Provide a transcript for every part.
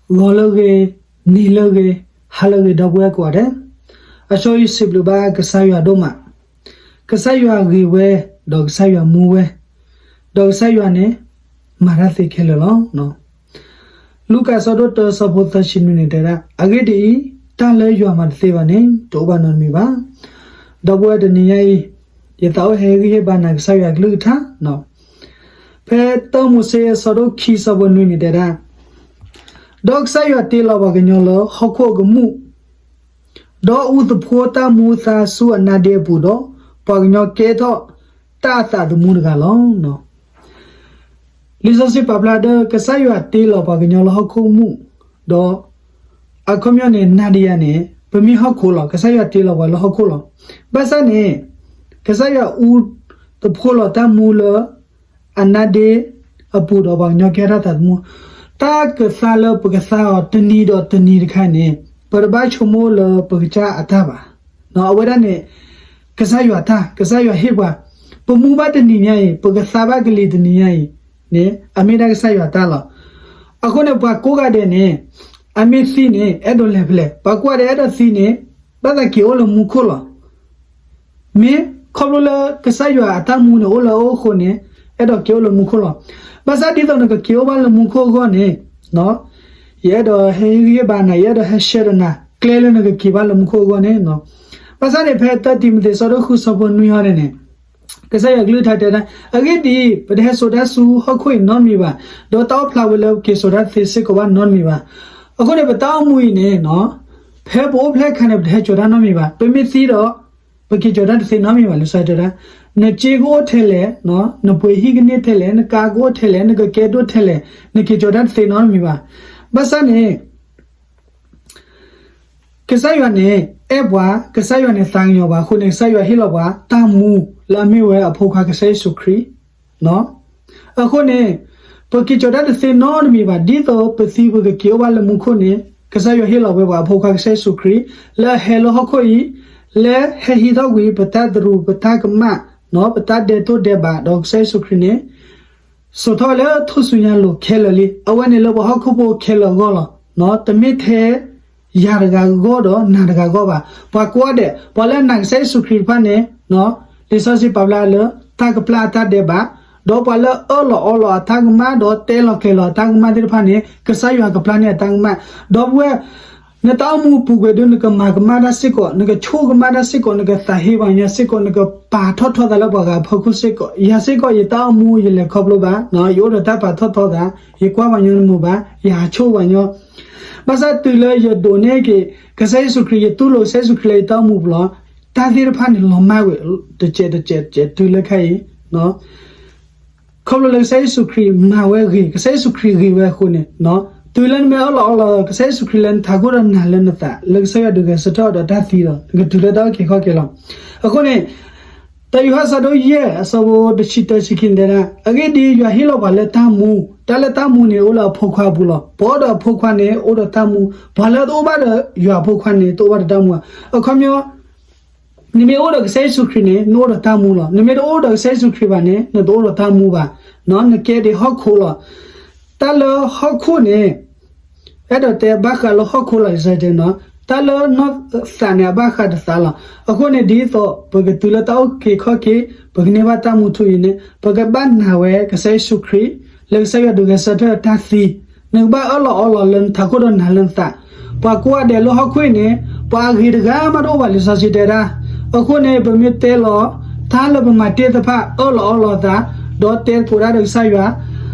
ဂီၤလၢအဂ့ၤ, နံၤလၢအဂ့ၤ, ဟါလၢအဂ့ၤ ဒီပုၢ်ဝဲၢ်ကိးဂၤဒဲး, အဆိယစံးဘျုးဘၣ်ကစၢ်ယွၤဒိၣ်မး, ကစၢ်ယွၤဂ့ၤဝဲ, ဒီးကစၢ်ယွၤမူဝဲ, ဒီးကစၢ်ယွၤန့ၣ် မၤတၢ်သ့ခဲလၢာ်လီၤ. လူၤကၣ်အဆၢဒိၣ်တၢ အဆၢဖိသၢဆံနွံန့ၣ်တဲဒၣ်, အဂ့ၢ်ဒ်အံၤ, တၢ်လၢယွၤမၤတသ့ဘၣ်န့ၣ် တအိၣ်ဘၣ်နီတမံၤဘၣ်. ဒီပုၢ်ဝဲၢ်တနံၤညါအံၤ, ယသးအိၣ်ဟဲဟ့ၣ်ဂံၢ်ဟ့ၣ်ဘါနၤကစၢ်ယွၤအကလုၢ်ကထါ ဖဲတၢမိၤၡ့အဆၢဒိၣ်ခံ အဆၢဖိနွံန့ၣ်တဲဒၣ်, ဒီးကစၢ်ယွၤတ့လီၤပှၤကညီလၢဟီၣ်ခိၣ်အကမူၣ်, ဒီးအူသဖှိတၢ်မူအသါဆူအနါဒ့အပူၤဒီး, ပှၤကညီကဲထီၣ်တၢ်အသးသမူတဂၤလီၤ. လံာ်စီဆှံပာ်ဖျါဒီး ကစၢ်ယွၤတ့လီၤပှၤကညီလၢဟီၣ်ခိၣ်မူၣ်, ဒီးအခီပညီန့ၣ် နါဒ့ယၤန့ၣ် ပမ့ၢ်ဟီၣ်ခိၣ်လီၤ. ကစၢ်ယွၤတ့လီၤပှၤလၢဟီၣ်ခိၣ်လီၤ. ဘၣ်ဆၣ်န့ၣ် ကစၢ်ယွၤအူသဖှိလီၤတၢ်မူလၢ အနါဒ့အပူၤဒီးပှၤကညီကဲထီၣ်တၢ်အသးသမူ, တၢ်ကသါလၢပကသါအီၤတနံၤဒီးတနံၤတခါန့ၣ် ပတဘၣ်ဆိကမိၣ်လၢပကစၢ်အတၢ်ဘၣ်. အဝဲဒၣ်န့ၣ် ကစၢ်ယွၤတၢ်, ကစၢ်ယွၤဟ့ၣ်ပှၤ, ပမူဘၣ်တနံၤညါအံၤ, ပကသါဘၣ်ကလံၤတနံၤညါအံၤန့ၣ် အမ့ၢ်ဒၣ်ကစၢ်ယွၤတၢ်လီၤ. အဃိန့ၣ် ပှၤကိးဂၤဒဲးန့ၣ် အမ့ၢ်သံန့ၣ် အဲၣ်ဒိးလဲၤဖဲလဲၣ်, ပှၤကိးဂၤဒဲးအဲၣ်ဒိးသံန့ၣ် ဘၣ်သးက့ၤအိၣ်လၢမူခိၣ်လီၤ. မ့ၢ်ခီဖျိလၢကစၢ်ယွၤအတၢ်မူန့ၣ်အိၣ်လၢအအိၣ်အဃိန့ၣ် အဲၣ်ဒိးက့ၤအိၣ်လၢမူခိၣ်လီၤ. ဘၣ်ဆၣ်ဒ်သိးနကက့ၤအိၣ်ဘၣ်လၢမူခိၣ်အဂီၢ်န့ၣ်, ယအဲၣ်ဒိးဟ့ၣ်ဂံၢ်ဟ့ၣ်ဘါနၤ, ယအဲၣ်ဒိးဟဲရှဲဒီးနၤ ကျဲလၢနကက့ၤဘၣ်လၢမူခိၣ်အဂီၢ်န့ၣ်, ဘၣ်ဆၣ်န့ၣ် ဖဲတၢတံၤမသ့း အဆၢဒိၣ်ဃု အဆၢဖိနွံဟီန့ၣ်န့ၣ် ကစၢ်ယွၤကလုၢ်ကထါတဲဒၣ်, အဂ့ၢ်ဒ်အံၤ, ပတဟဲစိာ်တၢ်ဆူဟီၣ်ခိၣ်အံၤနီတမံၤဘၣ်, ဒီးတၢ်အိၣ်ဖျါဝဲလၢပက့ၤစိာ်တၢ်တသ့စ့ၢ်ကီးဘၣ်နီတမံၤဘၣ်. အဃိန့ၣ် ပတၢ်အိၣ်မူအံၤန့ၣ် ဖဲပအိၣ်ဖျဲၣ်အခါန့ၣ် ပတဟဲစိာ်တၢ်နီတမံၤဘၣ်. ပမ့ၢ်သံဒီး ပက့ၤစိာ်တၢ်တသ့နီတမံၤဘၣ်. လံာ်စီဆှံတဲဒၣ်, နစ့ကအိၣ်ထဲလဲၣ်, နပှ့ၤဟံၣ်ကန့ၢ်ထဲလဲၣ်, နကါကအိၣ်ထဲလဲၣ်, နကကဲဒိၣ်ထဲလဲၣ်, နက့ၤစိာ်တၢ်တသ့နီတမံၤဘၣ်. ဘၣ်ဆၣ်န့ၣ် ကစၢ်ယွၤန့ၣ် အဲၣ်ပှၤ, ကစၢ်ယွၤန့ၣ်သးကညီၤပှၤအဃိန့ၣ် ကစၢ်ယွၤဟ့ၣ်လီၤပှၤတၢ်မူလၢအမ့ၢ်ဝဲအဖိခွါကစၢ်ယ့ၣ်ၡူးခရံာ်. အဃိန့ၣ် ပက့ၤစိာ်တၢ်တသ့နီတမံၤဘၣ်. ဒ်သိးပသံပကက့ၤအိၣ်ဘၣ်လၢမူခိၣ်န့ၣ် ကစၢ်ယွၤဟ့ၣ်လီၤဝဲပှၤအဖိခွါကစၢ်ယ့ၣ်ၡူးခရံာ် လၢအဟဲလၢဟီၣ်ခိၣ်အံၤ, လၢဟဲဟံးထီၣ်ကွံာ်ပတၢ်သရူး ပတၢ်ကမၣ်, ပတၢ်ဒဲးတိၢ်ဒဲးဘး ဒီးကစၢ်ယ့ၣ်ၡူးခရံာ်န့ၣ် စိာ်ထီၣ်ဝဲလၢထူၣ်စုညါအလိၤခဲလၢာ်လံ. အဝဲန့ၣ်လၢပှၤဟီၣ်ခိၣ်ဖိခဲလၢာ်အဂီၢ်လီၤ. တမ့ၢ်ထဲယၤတဂၤအဂီၢ်ဒီးနၤတဂၤအဂီၢ်ဘၣ်. ပှၤကိးဂၤဒဲး ပှၤလၢအနာ်ကစၢ်ယ့ၣ်ၡူးခရံာ်တဖၣ်န့ၣ် လံာ်စီဆှံပာ်ဖျါလၢ တၢ်ကပျၢ်အတၢ်ဒဲးဘး, ဒီးပှၤလၢအအၢၣ်လီၤအီလီၤအတၢ်ကမၣ် ဒီးတဲလီၤကျဲၤလီၤအတၢ်ကမၣ်သ့ၣ်တဖၣ်န့ၣ် ကစၢ်ယွၤကပျၢ်န့ၢ်အတၢ်ကမၣ်. ဒီပုၢ်ဝဲၢ် နတၢ်အိၣ်မူအပူၤကွံာ်ဒီး နကမၤကမၣ်တၢ်စ့ၢ်ကီး, နကဆိကမၣ်တၢ်စ့ၢ်ကီး, နကသးဟ့ပှၤကညီစ့ၢ်ကီး, နကပာ်ထီၣ်ထီသးလၢပှၤဂၤအဖီခိၣ်စ့ၢ်ကီး. ယၤစ့ၢ်ကီး ယတၢ်အိၣ်မူယလဲၤခီဖျိဘၣ်, ယအိၣ်ဒီးတၢ်ပာ်ထီၣ်ထီသး, ယကွၢ်ပှၤကညီတမုာ်ဘၣ်, ယဟးဆိၣ်ပှၤကညီ. ဘၣ်ဆၣ်တုၤလၢယဒိးန့ၢ်က့ၤ ကစၢ်ယ့ၣ်ၡူးခရံာ်, ယတူၢ်လိာ်ကစၢ်ယ့ၣ်ၡူးခရံာ်လၢယတၢ်အိၣ်မူပူၤလီၤ. တၢ်သ့ၣ်တဖၣ်န့ၣ်လီၤမၢ်ကွံာ် တစဲးတစဲးတစဲးတုၤလၢခဲအံၤ ခီဖျိလၢကစၢ်ယ့ၣ်ၡူးခရံာ်မၤဝဲဂ့ၤ, ကစၢ်ယ့ၣ်ၡူးခရံာ်ဂ့ၤဝဲအဃိန့ၣ်, တုၤလၢနမ့ၢ်အၢၣ်လီၤအီလီၤ ကစၢ်ယ့ၣ်ၡူးခရံာ်လၢနထးခိၣ်ဒီးနာ်လၢနသး လၢကစၢ်ယွၤဒုးဂဲၤဆၢထၢၣ်အီၤဒီးတၢ်သံဒီး နကတုၤလၢတၢ်အုၣ်က့ၤခီၣ်က့ၤလီၤ. အဃိန့ၣ် တၢယိၤဟၣ်အဆၢဒိၣ်ယဲၢ် အဆၢဖိတဆံတၢ ဆံခံန့ၣ်တဲဒၣ်, အဂ့ၢ်ဒ်အံၤ, ယွၤဟ့ၣ်လီၤပှၤလၢတၢ်မူ, တၢ်လၢတၢ်မူန့ၣ်အိၣ်လၢအဖိခွါအပူၤလီၤ. ပှၤအိၣ်ဒီးအဖိခွါန့ၣ် အိၣ်ဒီးတၢ်မူ, ပှၤလၢတအိၣ်ဘၣ်ဒီးယွၤအဖိခွါန့ၣ် တအိၣ်ဘၣ်ဒီးတၢ်မူဘၣ်. အခီပညီ နမ့ၢ်အိၣ်ဒီးကစၢ်ယ့ၣ်ၡူးခရံာ်န့ၣ် နအိၣ်ဒီးတၢ်မူလီၤ. နမ့ၢ်တအိၣ်ဒီးကစၢ်ယ့ၣ်ၡူးခရံာ်ဘၣ်န့ၣ် နတအိၣ်ဒီးတၢ်မူဘၣ်, နကဲဒ်ဟီၣ်ခိၣ်လီၤ. တၢ်လၢဟီၣ်ခိၣ်န့ၣ် အဲၣ်ဒိးတဲဘၣ်ဃးလၢဟီၣ်ခိၣ်လီၤ, ယတဲနီၤ, တၢ်လၢနီၢ်သးန့ၣ် အဘၣ်ဃးတသးလီၤ. အဃိန့ၣ် ဒ်သိးပကတုၤလၢတၢ်အုၣ်က့ၤခီၣ်က့ၤ, ပကန့ၢ်ဘၣ်တၢ်မူထူယိာ်န့ၣ် ပကဘၣ်နာ်ဝဲကစၢ်ယ့ၣ်ၡူးခရံာ် လၢကစၢ်ယွၤဒုးဂဲၤဆၢထၢၣ်တၢ်သံ, နကဘၣ်အၢၣ်လီၤအီလီၤလၢနထးခိၣ်ဒီးနာ်လၢနသး. ပှၤကိးဂၤဒဲးလၢဟီၣ်ခိၣ်အံၤန့ၣ် ပှၤအဂ့ၤတဂၤမးတအိၣ်ဘၣ်, လံာ်စီဆှံတဲဒၣ်. အဃိန့ၣ် ပမ့ၢ်တဲလီၤ တၢ်လၢပမၤတ့ၢ်တဖၣ် အၢၣ်လီၤအီလီၤသး, ဒီးတဲသကိးတၢ်ဒီးကစၢ်ယွၤ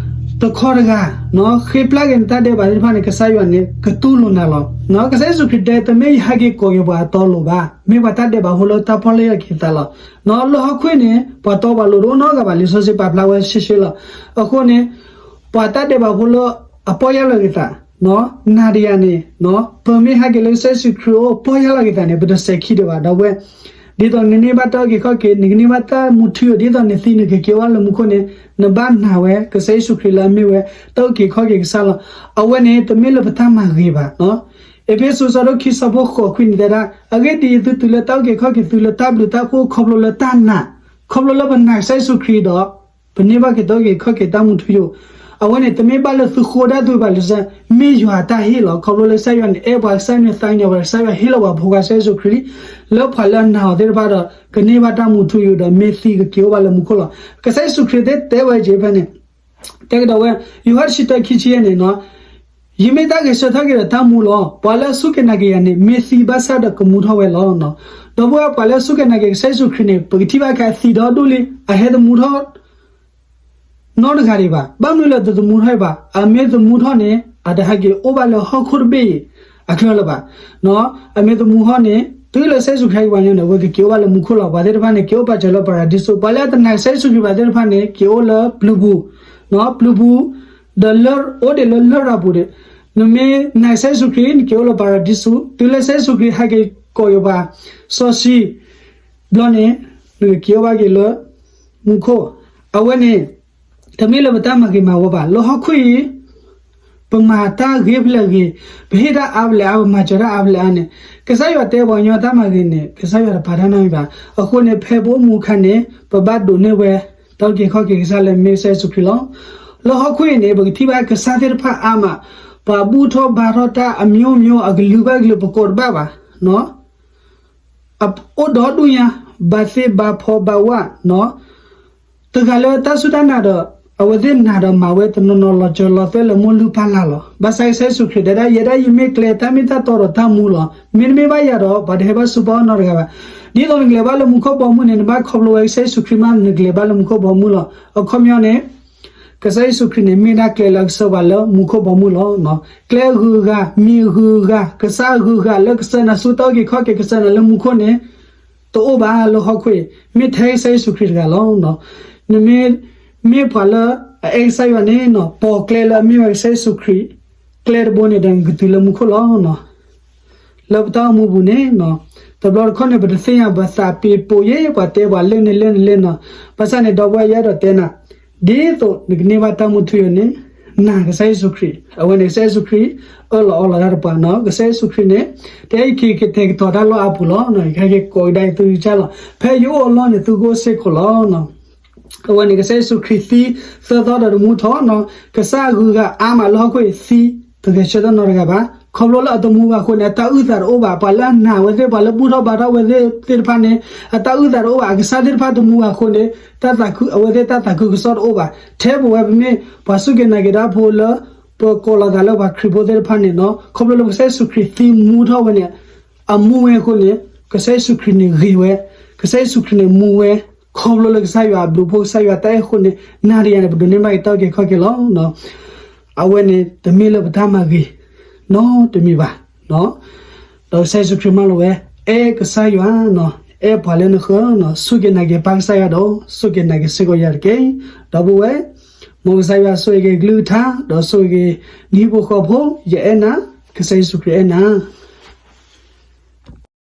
တခီတဂၤ, ဃ့ပျၢ်က့ၤနတၢ်ဒဲးဘးသ့ၣ်တဖၣ်န့ၣ် ကစၢ်ယွၤန့ၣ် ကတူၢ်လိာ်နၤလီၤ. ကစၢ်ယ့ၣ်ၡူးခရံာ်တဲ တမ့ၢ်ယဟဲက့ၤကိးက့ၤပှၤအတီအလိၤဘၣ်, မ့ၢ်ပှၤတၢ်ဒဲးဘးဖိလၢတၢ်ပီၢ်ယၢ်လီၤက့ၤသးလီၤ. လၢဟီၣ်ခိၣ်အံၤန့ၣ် ပှၤတီပှၤလိၤတအိၣ်နီတဂၤဘၣ်, လံာ်စီဆှံပာ်ဖျါဝဲရှဲရှဲလီၤ. အဃိန့ၣ် ပှၤတၢ်ဒဲးဘးဖိလၢအပီၢ်ယၢ်လီၤက့ၤသး နၤဒီးယၤန့ၣ် ပမ့ၢ်ဟဲက့ၤလၢကစၢ်ယ့ၣ်ၡူးခရံာ်အအိၣ် ပီၢ်ယၢ်လီၤက့ၤသးန့ၣ် ပတစဲးခံဒံးဘၣ် ဒီပုၢ်ဝဲၢ်. ဒ်သိးနကန့ၢ်ဘၣ်တၢ်အုၣ်က့ၤခီၣ်က့ၤ, နကန့ၢ်ဘၣ်တၢ်မူထူယိာ်, ဒ်သိးနသံနကက့ၤအိၣ်ဘၣ်လၢမူခိၣ်န့ၣ် နဘၣ်နာ်ဝဲ ကစၢ်ယ့ၣ်ၡူးခရံာ်လၢအမ့ၢ်ဝဲ တၢ်အုၣ်က့ၤခီၣ်က့ၤကစၢ်လီၤ. အဝဲန့ၣ် တမ့ၢ်လၢပတၢ်မၤဂ့ၤဘၣ်. အ့းဖ့းစူး အဆၢဒိၣ်ခံ အဆၢဖိဃိးခွံန့ၣ်တဲဒၣ်, အဂ့ၢ်ဒ်အံၤ, သုတုၤလၢတၢ်အုၣ်က့ၤခီၣ်က့ၤ, သုလၢတၢ်ဘျုးတၢ်ဖှိၣ် ခီဖျိလၢတၢ်နာ်, ခီဖျိလၢပနာ်ကစၢ်ယ့ၣ်ၡူးခရံာ်ဒီး ပန့ၢ်ဘၣ်က့ၤတၢ်အုၣ်က့ၤခီၣ်က့ၤတၢ်မူထူယိာ်. အဝဲန့ၣ် တမ့ၢ်ဘၣ်လၢသုဃိဒၣ်သုဘၣ်လၢၤစၢၤ, မ့ၢ်ယွၤတၢ်ဟ့ၣ်လီၤ. ခီဖျိလၢကစၢ်ယွၤန့ၣ် အဲၣ်ပှၤ, ကစၢ်ယွၤန့ၣ်သးကညီၤပှၤ, ကစၢ်ယွၤဟ့ၣ်လီၤပှၤဖိခွါကစၢ်ယ့ၣ်ၡူးခရံာ်လံ, လၢပှၤလၢအနာ်အီၤသ့ၣ်တဖၣ်ဒီး ကန့ၢ်ဘၣ်တၢ်မူထူယိာ်ဒီး မ့ၢ်သံကက့ၤအိၣ်ဘၣ်လၢမူခိၣ်လီၤ. ကစၢ်ယ့ၣ်ၡူးခရံာ်သ့ၣ်တဲဝဲက့ၤဖဲန့ၣ်, တဲကဒီးဝဲ, ယိၤဟၣ်တဆံတၢ ခံဆံယဲၢ်န့ၣ်, ယမ့ၢ်တၢ်ဂဲၤဆၢထၢၣ်က့ၤဒီးတၢ်မူလီၤ. ပှၤလၢအစူၢ်က့ၤနာ်က့ၤယၤန့ၣ် မ့ၢ်သံဘၣ်ဆၣ်ဒီးကမူထီၣ်ဝဲလီၤ. ဒီပုၢ်ဝဲၢ် ပှၤလၢအစူၢ်က့ၤနာ်က့ၤကစၢ်ယ့ၣ်ၡူးခရံာ်န့ၣ် ပကထံၣ်ဘၣ်ခဲအံၤ အသံဒီဒူၣ်လံ, အဟဲတမူထီၣ် နီတဂၤဒံးဘၣ်. ဘၣ်မနုၤလၢတသမူထီၣ်ဘၣ်. အမ့ၢ်သမူထီၣ်န့ၣ် အတဟဲက့ၤအိၣ်ဘၣ်လၢဟီၣ်ခိၣ်တဘ့ၣ်အံၤအချၢလၢၤဘၣ်. အမ့ၢ်သမူထီၣ်န့ၣ် တုၤလၢကစၢ်ယ့ၣ်ၡူးခရံာ်ဟဲက့ၤပှၤကညီန့ၣ် အဝဲကက့ၤအိၣ်ဘၣ်လၢမူခိၣ်လီၤ. ပှၤသ့ၣ်တဖၣ်န့ၣ် က့ၤအိၣ်ပာ်စၢၤလၢပၤရဒံစူး, ပှၤလၢအတနာ်ကစၢ်ယ့ၣ်ၡူးခရံာ်ဘၣ်သ့ၣ်တဖၣ်န့ၣ် က့ၤအိၣ်လၢပျုၤပူၤ, ပျုၤပူၤ, ဒီးလၢအိၣ်ဒံးလၢလရာ်ပူၤဒီး, နမ့ၢ်နာ်ကစၢ်ယ့ၣ်ၡူးခရံာ် နက့ၤအိၣ်လၢပၤရဒံစူး, တုၤလၢကစၢ်ယ့ၣ်ၡူးခရံာ်ဟဲက့ၤကိးယပှၤစီဆှံ ဘျီန့ၣ် နကက့ၤအိၣ်ဘၣ်က့ၤလၢမူခိၣ်. အဝဲန့ၣ် တမ့ၢ်လၢပတၢ်မၤဂ့ၤမၤဝါဘၣ်. လၢဟီၣ်ခိၣ်အံၤ ပမၤတၢ်ဂ့ၤဖဲလဲၣ်ဂ့ၤ, ပဟ့ၣ်တၢ်အါဖဲလဲၣ်အါ, ပမၤစၢၤတၢ်အါဖဲလဲၣ်အါန့ၣ်, ကစၢ်ယွၤတဲပှၤကညီတၢ်မၤဂ့ၤန့ၣ် ကစၢ်ယွၤတပာ်တၢ်နီတမံၤဘၣ်. အဃိန့ၣ် ဖဲပအိၣ်မူအခါန့ၣ် ပဘၣ်ဒိးန့ၢ်ဝဲ တၢ်အုၣ်က့ၤခီၣ်က့ၤကစၢ်လၢမ့ၢ်ကစၢ်ယ့ၣ်ၡူးခရံာ်လီၤ. လၢဟီၣ်ခိၣ်အံၤန့ၣ် ပကထံၣ်ဘၣ်ကစၢ်သ့ၣ်တဖၣ်အါမး, ပှၤဘူၣ်ထီၣ်ဘါထီၣ်တၢ်အမျိုးမျိုး အကလုာ်ဘၣ်ကလုာ် ပကိးတဘၣ်ဘၣ် အိၣ်ဒီဒူၣ်ညါ, ဘၣ်သ့ၣ်ဘၣ်ဖီဘၣ်ဝၣ်, တဂၤလၢတၢ်စူၢ်တၢ်နာ်ဒီး အဝဲသ့ၣ်နာ်ဒီးမၤဝဲတနီၤနီၤ လီၤစၢၤလီၤသွဲၣ်လၢမိၢ်လုၢ်ပၢ်လၢ်လီၤ. ဘၣ်ဆၣ်ကစၢ်ယ့ၣ်ၡူးခရံာ်တဲဒၣ် ယဲဒၣ်ယမ့ၢ်ကျဲတၢ်မ့ၢ်တၢ်တီဒီးတၢ်မူလီၤ. မ့တမ့ၢ်ဘၣ်ယၤဒီး ပှၤတဟဲဘၣ်ဆူပၢ်အအိၣ်နီတဂၤဘၣ်. ဒ်သိးနကလဲၤဘၣ်လၢမူခိၣ်ဘီမုၢ်န့ၣ် နဘၣ်ခီဖျိဝဲကစၢ်ယ့ၣ်ၡူးခရံာ်မး နကလဲၤဘၣ်လၢမူခိၣ်ဘီမုၢ်လီၤ. အခီပညီန့ၣ် ကစၢ်ယ့ၣ်ၡူးခရံာ်န့ၣ် မ့ၢ်ဒၣ်ကျဲလၢကဆှၢပှၤလၢမူခိၣ်ဘီမုၢ်လီၤ. ကျဲအဂုၤအဂၤ, မံၤအဂုၤအဂၤ, ကစၢ်အဂုၤအဂၤလၢကဆှၢနၤဆူတၢ်အုၣ်က့ၤခီၣ်က့ၤ ကဆှၢနၤလၢမူခိၣ်န့ၣ် တအိၣ်ဘၣ်လၢဟီၣ်ခိၣ်အံၤ, မ့ၢ်ထဲကစၢ်ယ့ၣ်ၡူးခရံာ်တဂၤလီၤ. နမ့ၢ်, မ့ၢ်ပှၤလၢအအဲၣ်ကစၢ်ယွၤန့ၣ် ပိာ်ကျဲလၢအမ့ၢ်ဝဲကစၢ်ယ့ၣ်ၡူးခရံာ် ကျဲတဘိန့ၣ်ဒီး နကတုၤလၢမူခိၣ်လီၤ. လၢပတၢ်အိၣ်မူပူၤန့ၣ် တဘျီတခီၣ်န့ၣ် ပတသ့ၣ်ညါဘၣ်သးပ့ၤပိာ်ယဲ ပှၤတဲပှၤလၢန့ၣ်လၢန့ၣ်လၢန့ၣ်, ဘၣ်ဆၣ်န့ၣ် ဒီပုၢ်ဝဲၢ် ယအဲၣ်ဒိးတဲနၤ, ဒ်သိးနကန့ၢ်ဘၣ်တၢ်မူထူယိာ်န့ၣ် နာ်ကစၢ်ယ့ၣ်ၡူးခရံာ်, အဝဲန့ၣ်ကစၢ်ယ့ၣ်ၡူးခရံာ် အၢၣ်လီၤအီလီၤတၢ်ဒီးပှၤနီၤ. ကစၢ်ယ့ၣ်ၡူးခရံာ်န့ၣ် တဟဲက့ၤကတဲာ်ကတီၤတၢ်လီၢ်အါပူၤလီၤ. ယကဟဲက့ၤကိးကဒါသုကစၢ်လီၤ. ဖဲယအိၣ်အလီၢ်န့ၣ် သုကအိၣ်စ့ၢ်ကီးလီၤ. အဝဲန့ၣ် ကစၢ်ယ့ၣ်ၡူးခရံာ်သံသၢသီဒီးတမူထီၣ်, ကစၢ်အဂုၤအဂၤအါမးလၢဟီၣ်ခိၣ်အံၤသံ, တဂဲၤဆၢထၢၣ်နီတဂၤဘၣ်. ခီဖျိလၢအတမူဘၣ်အဃိန့ၣ် အတၢ်အုၣ်သးတအိၣ်ဘၣ်. ပှၤလၢအနာ်ဝဲသ့ၣ်, ပှၤလၢဘူၣ်ထီၣ်ဘါထီၣ်ဝဲသ့ၣ်တဖၣ်န့ၣ် အတၢ်အုၣ်သးတအိၣ်ဘၣ်. အကစၢ်သ့ၣ်တဖၣ်တမူဘၣ်အဃိန့ၣ် တၢ်သးခု, အဝဲသ့ၣ်တၢ်သးခုကစီၣ်တအိၣ်ဘၣ်. ထဲပဝဲပမ့ၢ်ပှၤစူၢ်က့ၤနာ်က့ၤတၢ်ဖိလၢ ပကိးလီၤသးလၢပှၤခရံာ်ဖိသ့ၣ်တဖၣ်န့ၣ်နီၤ, ခီဖျိလၢပကစၢ်ယ့ၣ်ၡူးခရံာ်သံမူထီၣ်ဝဲန့ၣ် အမူဝဲအဃိန့ၣ် ကစၢ်ယ့ၣ်ၡူးခရံာ်န့ၣ်ဂ့ၤဝဲ, ကစၢ်ယ့ၣ်ၡူးခရံာ်န့ၣ်မူဝဲ, ခီဖျိလၢကစၢ်ယွၤအဘျုးအဖှိၣ် ကစၢ်ယွၤတၢ်အဲၣ်အဃိန့ၣ် နၤဒီးယၤန့ၣ် ပဒိးန့ၢ်ဘၣ်က့ၤတၢ်အုၣ်က့ၤခီၣ်က့ၤလီၤ. အဝဲန့ၣ် တမ့ၢ်လၢပတၢ်မၤဂ့ၤနီတမံၤဘၣ်. ဒီးကစၢ်ယ့ၣ်ၡူးခရံာ်မၢလီၤဝဲ, အဲၣ်ကစၢ်ယွၤ, အဲၣ်ပှၤလၢနဃၢၤ, စူၢ်က့ၤနာ်က့ၤပၢ်ကစၢ်ယွၤဒီး စူၢ်က့ၤနာ်က့ၤစ့ၢ်ကီးယၤတက့ၢ်. ဒီပုၢ်ဝဲၢ်, မ်ကစၢ်ယွၤဆိၣ်ဂ့ၤက့ၤကလုၢ်ကထါ, ဒီးဆိၣ်ဂ့ၤက့ၤနဟံၣ်ဖိဃီဖိ, ယအဲၣ်နၤ, ကစၢ်ယ့ၣ်ၡူးခရံာ်အဲၣ်နၤ.